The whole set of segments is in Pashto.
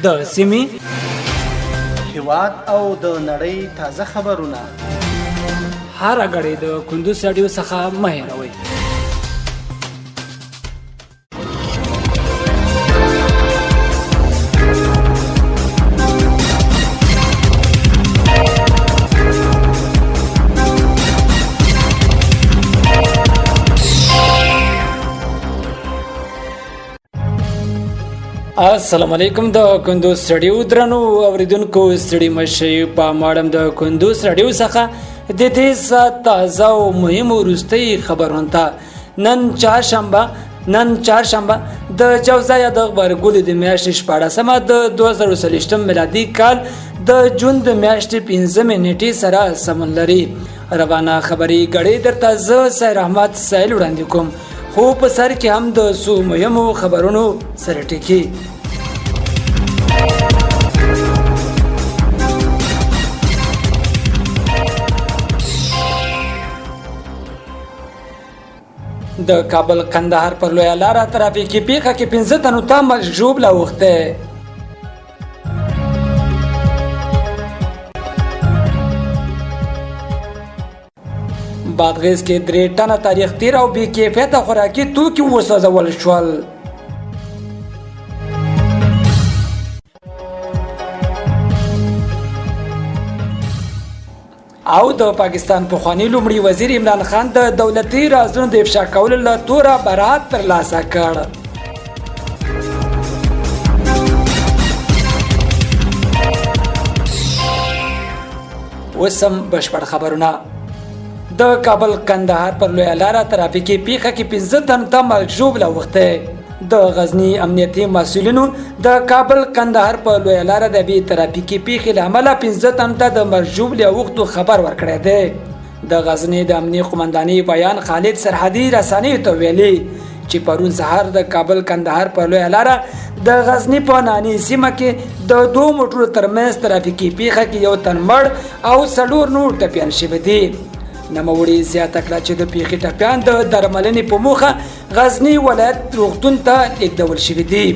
د سیمې، هیواد او د نړۍ تازه خبرونه هره ګړۍ د کندوز راډیو څخه مه هېروئ. السلام علیکم د کندوز راډیو درنو اوریدونکو، ستړي مشي په ماړم د کندوز راډیو څخه د دې ساعت تازه او مهم وروستي خبرونه ته. نن چهارشنبه د جوزا یا د غبرګولي د میاشتې 16مه د 2023 میلادي کال د جون د میاشتې 5مې نیټې سره سمون لري. روانه خبري ګړۍ درته زه سیر احمد سیل وړاندې کوم، خو په سر کې هم د څو مهمو خبرونو سره ټکي. د کابل کندهار پر لویه لاره ترافیکي پیښه کې 5 تنو ته مرګ ژوبله اوښتې. بادغیس کې 3 ټنه تاریخ تیر او بې کیفیته خوراکي توکي وسوځول شول. او د پاکستان پخوانی لومړي وزیر عمران خان د دولتي رازونو د افشا کولو له توره برات ترلاسه کړ. اوس هم بشپړ خبرونه. د کابل کندهار پر لویه لاره ترافیکي پیښه کې 5 تن ته مرګ ژوبله اوښتې. د غزني امنیتي مسؤلینو د کابل کندهار په لویه لاره د بې ترافیکي پیښې له امله 5 تن ته د مرګ ژوبلې اوښتو خبر ورکړی دی. د غزني د امنیې قومندانۍ ویاند خالد سرحدي رسنیو ته ویلي چې پرون سهار د کابل کندهار په لویه لاره د غزني په نانی سیمه کې د دوو موټرو ترمنځ ترافیکي پیښه کې یو تن مړ او 4 نور ټپیان شوي دي. نوموړي زیاته کړه چې د پیښې ټپیان د درملنې په موخه غزني ولایت روغتون ته لیږدول شوي دي.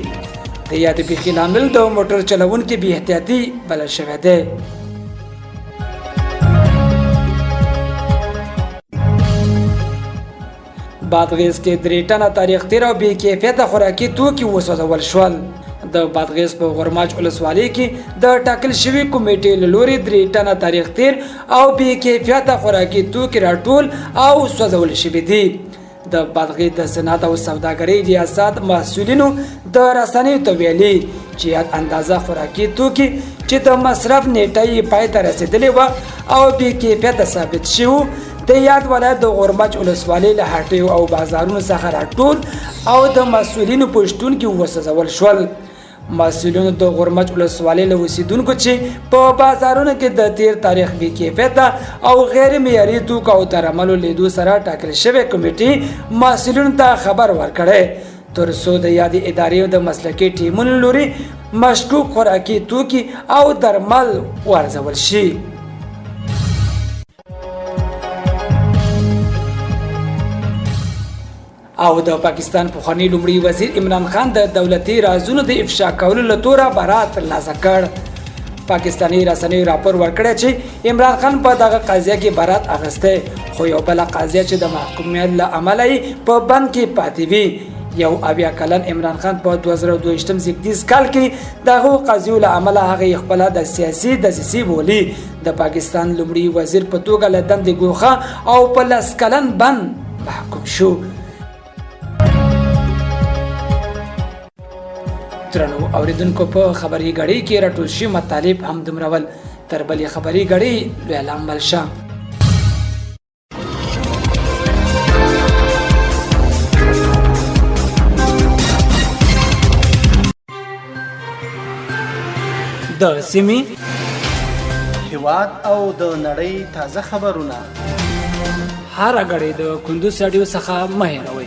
د یادې پیښې لامل د موټر چلوونکي بې احتیاطي بلل شوی دی. بادغیس کې 3 ټنه تاریخ تیر او بې کیفیته خوراکي توکي وسوځول شول. د بادغیس په غرماج ولسوالۍ کې د ټاکل شوي کمیټې له لوري 3 ټنه تاریخ تیر او بې کیفیته خوراکي توکي راټول او سوځول شوي دي. د بادغیس د صنعت او سوداګرۍ ریاست مسؤلینو د رسنیو ته ویلي چې یاد اندازه خوراکي توکي چې د مصرف نیټه یې پای ته رسېدلې وه او بې کیفیته ثابت شوي، د یاد ولایت د غورمچ ولسوالۍ له هټیو او بازارونو څخه راټول او د مسؤلینو په شتون کې وسوځول شول. مسؤلینو د غورمچ ولسوالۍ له اوسېدونکو چې په بازارونو کې د تیر تاریخ بې کیفیته او غیر معیاري توکو او درملو لیدو سره ټاکل شوې کمیټې مسؤلینو ته خبر ورکړی، تر څو د یادې ادارې د مسلکي ټیمونو لوري مشکوک خوراکي توکي او درمل وارزول شي. او د پاکستان پخوانی لومړي وزیر عمران خان د دولتي رازونو د افشا کولو له توره برات ترلاسه کړ. پاکستاني رسنیو راپور ورکړی چې عمران خان په دغه قضیه کې برات اخیستی، خو یو بله قضیه چې د محکومیت له امله یې په بند کې پاتې وي. 71 کلن عمران خان په 2022 زیږدیز کال کې د هغو قضیو له امله هغه یې خپله د سیاسي دسیسې بولي، د پاکستان لومړي وزیر په توګه له دندې ګوښه او په 10 کلن بند محکوم شو. درنو اوریدونکو، په خبري غړي کې راټول شوي مطالب هم دومره ول. تر بلې خبري غړي لوی لامل شه. د سیمې، هیواد او د نړۍ تازه خبرونه هره ګړۍ د کندوز راډیو څخه مه هېروئ.